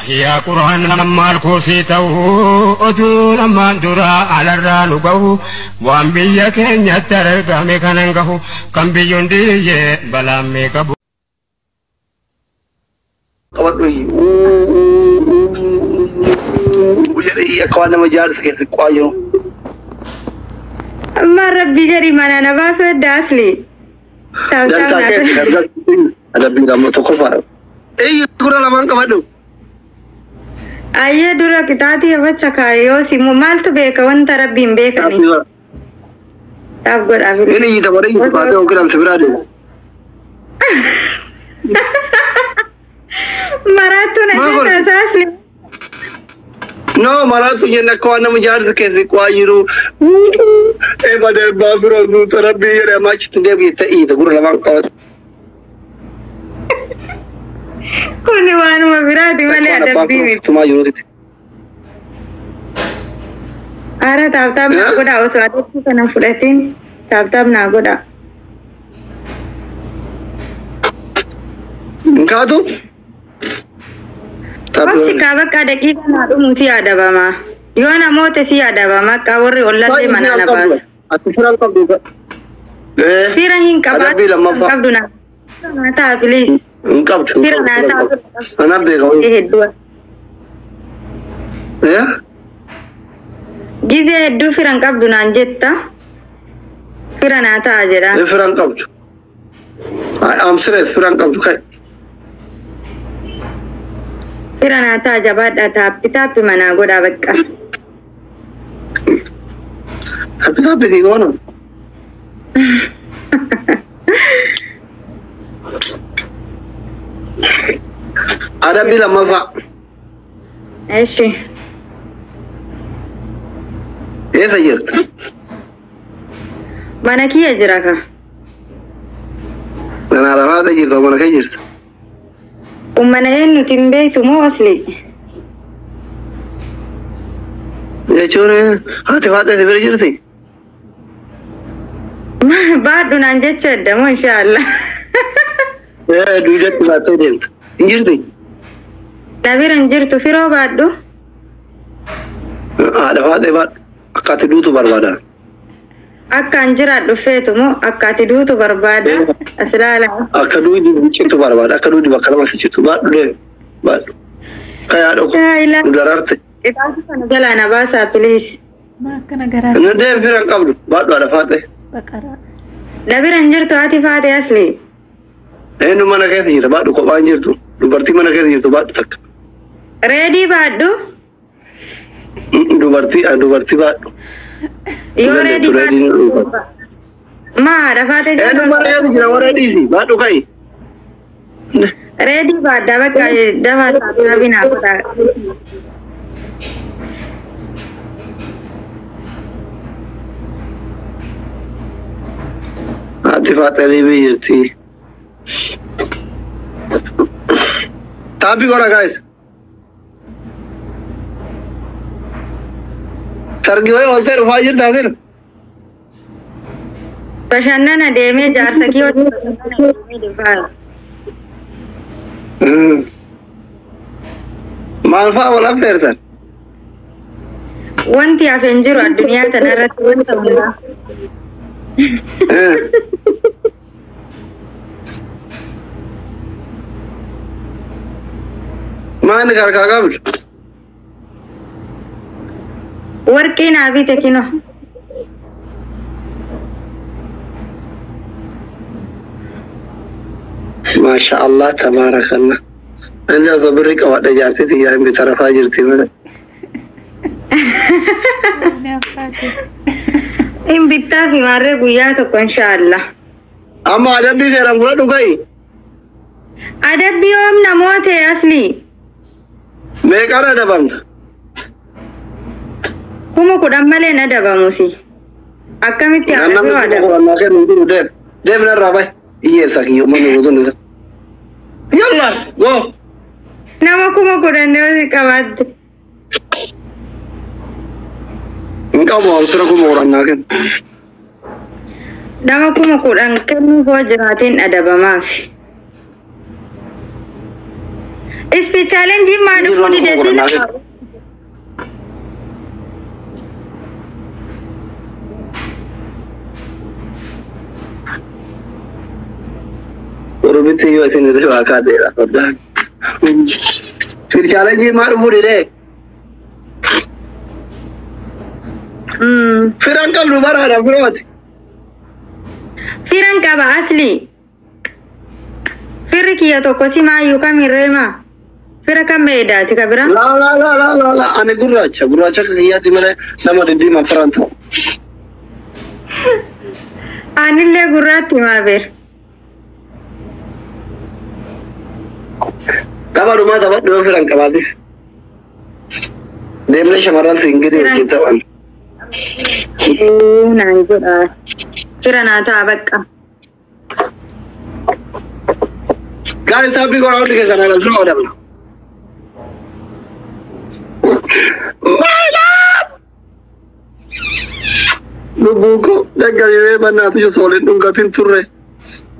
Yaa Qur'aan maal kuusii ta'uu oduun ammaan dura alarraa nu gahu waan biyya keenyatti argame kanan gahu kan biyyoon diyyee balaan meeqa bu'u. Qabadhu jedhee akka waan nama jaarsa keessatti qo'aa jiru. Amma rabbi jedhi mana na baasuu edda asli. Dantaa kee argatu adabbii lama tokkoffaadha. Eeyyi gurra lamaan qabadhu. Ayyee dura qixaatii afacha kaayoo simu maaltu beeka wanta rabbiin beekani. Taaf godhaa fi. Inni iyyita bara iyyita baatee yookiin ansi biraa deema. Maraattuu na Maal godhe? keessa asli. No maraatu jenne akka waan nama jaarsa keessatti qo'aa jiru. Ee badee abbaa biroo nuuta rabbii jedhee amma achitti deebi'e ta'iita gurra lamaan qabatu. Kuni waanuma biraati malee Akka waan abbaan adabbii biroo miti. tumaa jiruuti. Ara taaf taaf naa godhaa osoo adabbii kana fudhatiin taaf taaf naa godhaa. Hin kaatu? Obsi kaa bakka daqiiqa naa dhumu si adabama. Yoo namoota si adabama akka warri ollallee mana na baasu. Ati siraan qabdu. Fira hin qabaatu Adabbii lammaffaa. qabdu na. Naa ta'a please. Hin qabdu. Fira naa ta'a. Anaaf beeka. Hedduu. Gizee hedduu fira hin qabdu naan jetta. Fira naa ta'a jedha. Fira hin qabdu. Am serious fira hin qabdu kai. Fira naa ta'a jabaadhaa taappi taappi manaa godhaa bakka. Taappi taappi si goona. Adabbii lammaffaa. Eshi. Eessa jirta? Mana kiyya jira ka. Mana lafaata jirta mana kee jirta? Ummana eenyuti hin beektu moo asli? Jechuun haati faatee si bira jirti? Baadhu naan jecha edda moo inshaallah. Duudatti baattee deemta. Hin jirti? Na bira hin jirtu firoo baadhu. Haadha faatee baadhu. Akka ati duutu barbaada. Akka an jiraadhu feetu moo akka ati duutu barbaada? As ilaala. Akka duudi cittu barbaada. Akka duudi bakka lama si cittu. Baadhu deemi. Baadhu. Akka yaadhu Laa ilaa. nu dararte. Qixaatu kana jalaa na baasaa please. Ma akkana garaa Inni deemi fira hin qabdu. Baadhu haadha faatee. baqaraa. Na bira hin jirtu haati faate asli. Eenyu mana keessa jira? Baadhu kophaa hin jirtu. Dubartii mana keessa jirtu baadhu takka. Reedii baadhu. Dubartii dubartii baadhu. Yoo reedii Reediin baadhu. Ma haadha faate Eenyu mana keessa jira? Warra dhiisi. Baadhu ka'i. Reedii baadha bakka dafaa taabii naa godhaa. Haati faatee liibii jirti. Taabii godha guys. Sargi wayii ooltee dhufaa jirta asin. Bashannana deemee jaarsa kiyoo bashannana deemee dhufaa. Maal fa'a wal affeertan? Wanti hafe hin jiru addunyaa tanarratti wanta hundaa. Maal harkaa qabdu? Warqii naa bite kino. Maasha Allah tabaarakallah. Inni osoo birri qabadhe jaartii xiyyaa hin bitarafaa jirti malee. Inni affaate. Hin bittaa fi maarree guyyaa tokko inshaallah. Amma adabbii seeraan fudhadhu ka'i. Adabbii yoom namoota asli? Meeqaan adabamta? 10,000 malee hin adabamusi. Akkamitti Namni adabbii kuma adabu? kudhan naa kennu hin jiru deem. Deem narraa bahi. Hiyyeessa kiyya uummanni guutuun isa. Yalla go. Nama 10,000 yoo si qabaatte. Hin qabu fira 10,000 naa kennu. Nama 10,000 kennuuf hoo jiraateen adabamaaf. Ispi challenge maa dhufuu dide sila. Oromitti yoo isin irra waa kaateera fardaan. Speed challenge maa dhufuu dide? Firan qabdu baraadha firooti. Firan qaba asli. Firri kiyya tokko si maayyuu kamirree maa? Fira kam beeydaati ka bira? Laa laa laa laa laa laa ani gurraacha gurraacha akka kiyyaatti malee nama diddiimaan firan ta'u. Anillee gurraatti maa beer. Tapha dhumaa taphadhu yoo firan qabaatiif. Deemnee shamarran siingilii wajjin taphan. Naan godha. Fira naa ta'a bakka. Gaarii taappii godhaa hundi keessan ana dura odabna. Lubbuun koo daggami mee bannaati ishee sooliin dhungatiin turre.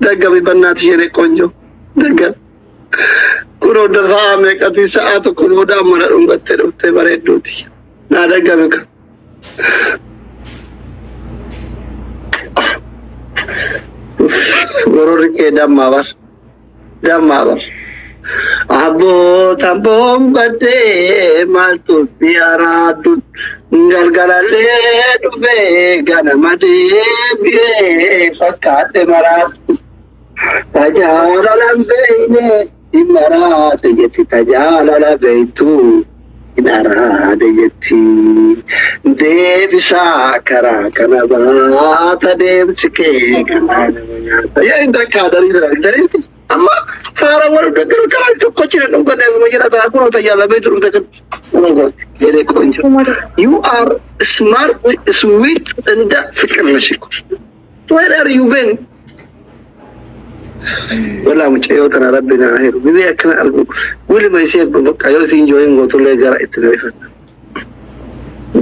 Daggami bannaati ishee ቆንጆ daggami. Kun hunda sa'a meeqatii sa'a tokko booda amma na dhungattee dhuftee bareedduuti. Naa daggami ka. Gororri kee dammaa bar. Dammaa bar. Abbootaan boonbaddee maaltu si araaddu galgalallee dhufee ganama deebi'ee fakkaadhe maraaddu. Tajaajila beeyne hin maraate jetti tajaajila beeytu hin araade jetti. Deebisaa karaa kana baata deemsi kee karaa nama nyaata. Yaa inta kaadarii dha. Amma faara warra doggaru karaa tokko jira dhunganne asuma jira ta'a kunoo tajaajila beektu dhufte kan nama gooti jedhee ቆንጆ. You are smart, sweet and ፍቅር ነሽ እኮ. Where are you been? Walaa mucayyoo tana rabbi naa hiru. Gizee akkana argu gulima ishee bakka yoo isiin jooyin gootullee gara itti na rifata.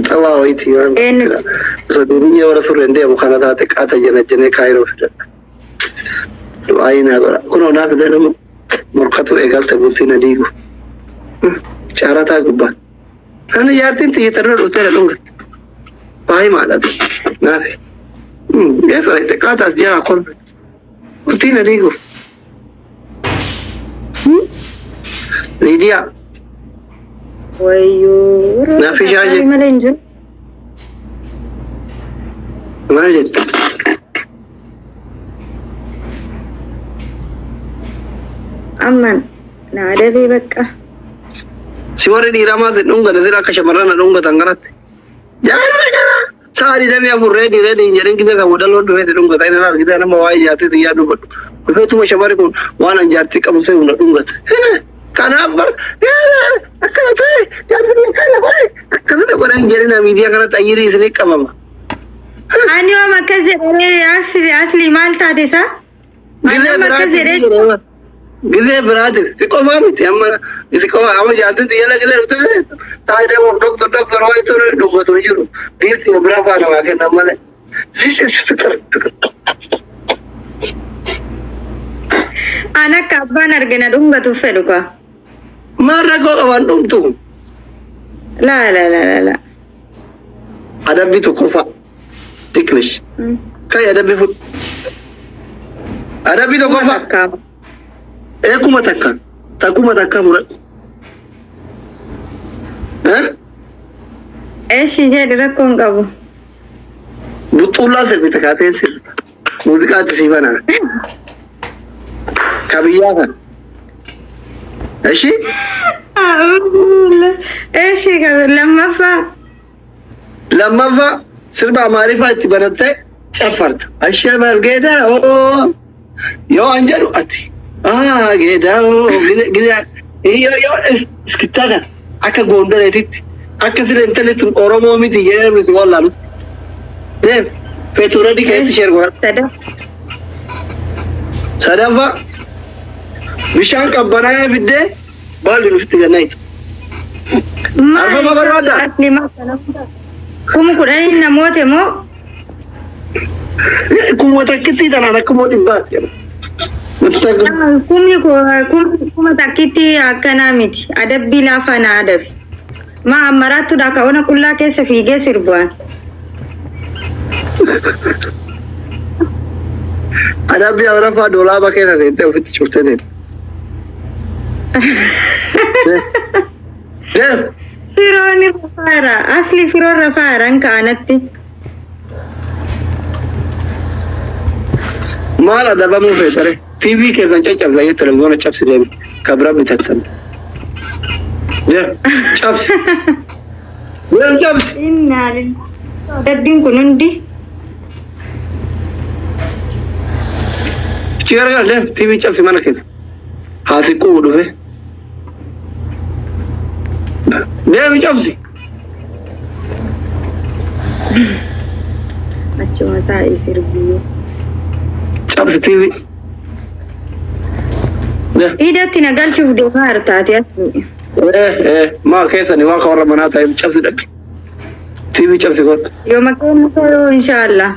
Xabaa wayitii waan osoo durbiyya warra turre hin deemu kana taate qaata jana jenee kaayiroo fidadha. Du'aayi naa godha. Kunoo naa fidee nama morkatu eegalte bultii na diigu. Caarataa gubbaan. Ani jaartiin xiyyeetarra dhuftee na dhungatte. Baay'ee maadhatu. Naafi. Geessa xiqqaataas jira kolfe. Bultii na diigu. Liidiyaa. Wayyoo. Naafi shaayee. Malee hin jiru. Maal jette? Amman naa dabee bakka. Si warri dhiiraa maal dhungatan sira akka shamarran na dhungatan kanatti. Jaalala kana sa'a 24 ready ready hin jedhin gisee kan wadaloon dhufee si dhungata inni argitee nama waa'ee jaartii xiyyaa dubbadhu. Dhufeetuma shamarri kun waan an jaartii qabu se'u na dhungata. Kanaaf bar akkana ta'e jaartii akkana godhe akkasuma godhe hin jedhin miidiyaa kanatti ayyirii isinii qabama. Ani yoom akkas jedhee asli asli maal taate isaa? Ani yoom akkas jedhee Gisee biraatiif si qofaa miti amma si qofaa amma jaartiin xiyyaa gisee dhuftee taa'ee deemuuf doktor doktor waa'ee ture dhungatu hin jiru. Biirtii biraa faana waa kennan malee. This is fikir fikir. An akka abbaan argina dhungatuuf fedhu kaa. Maal rakkoo qaban dhumtu? Laa laa laa laa laa. Adabbii tokkoffaa. Ticklish. Kai adabbii fudhu. Adabbii tokkoffaa. Takka. Eekuma takka. Takkuma takka fudhadhu. Eh? Eeshi jedhi rakkoo hin qabu. Buxuullaa sirbita kaateen sirbita. Muuziqaatti sii banaa. Ka biyyaa kana. Eshi? Eeshi qabu lammaffaa. Lammaffaa sirba Amaariffaa itti banattee caffarta. Ashee margeedaa oo yoo an jedhu ati. Ah geedaa oo gizee yoo yoo iskittaa kana akka goondareetitti akka siree intalli tun Oromoo miti jedhee namni si wallaalutti. Deem feetuura dikeetti sheer godhadhu. Sadaffaa. Sadaffaa bishaan qabbanaa'ee fiddee baalli nufitti gannaayitu. Arfaffaa barbaaddaa? Asli maal kana hunda? 10,000 namoota moo? Kuma takkitti tanaan akkuma dhibbaati. Kumni kuma takkitti akkanaa miti. Adabbii laafaa na adabe. Maa ammaraattuudha ka ona qullaa keessa fiigee sirbu'an. Adabbii afuraffaa doolaaba keessa seentee ofitti cuftee deemte. Deem. Firoon rafaara. Asli firoon rafaara hin ka'anatti. Maal adabamuu feetare? TV keessan caccabsa jette televiziyoona cabsi deemi. Ka bira bitattan. Deem cabsi. Deem cabsi. Innaa lillahi. Adabbiin kun hundi. Ci gargaar deem TV cabsi mana keessa. Haati qubu dhufe. Deemi cabsi. Achuma taa'ee sirbiyyuu. Cabsi TV. Deem. Iidatti na galchuuf deemaa hartaati asii. Maa keessani waan ka warra manaa ta'eef cabsi dhaqi. TV cabsi kottu. Yoo maqaan ta'uu inshaallah.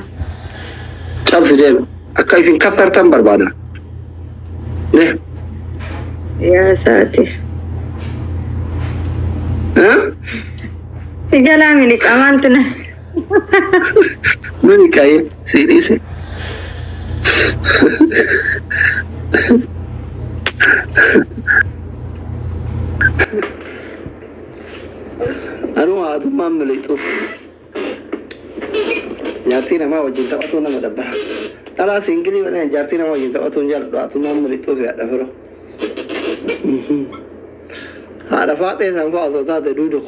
Cabsi deemi. Akka isin kassartan barbaada. Deem. Yaa saati. Si jalaa miliqa maaltu na. Mini ka'ee si dhiise. Anuu haatummaan miliqxuuf. Jaartii namaa wajjin taphatu nama dabbara. Dhalaa siingilii malee jaartii namaa wajjin taphatu hin jaalladhu. Haatummaan miliqxuuf yaadha firoo. Haadha faaxee san fa'a osoo taate duudu.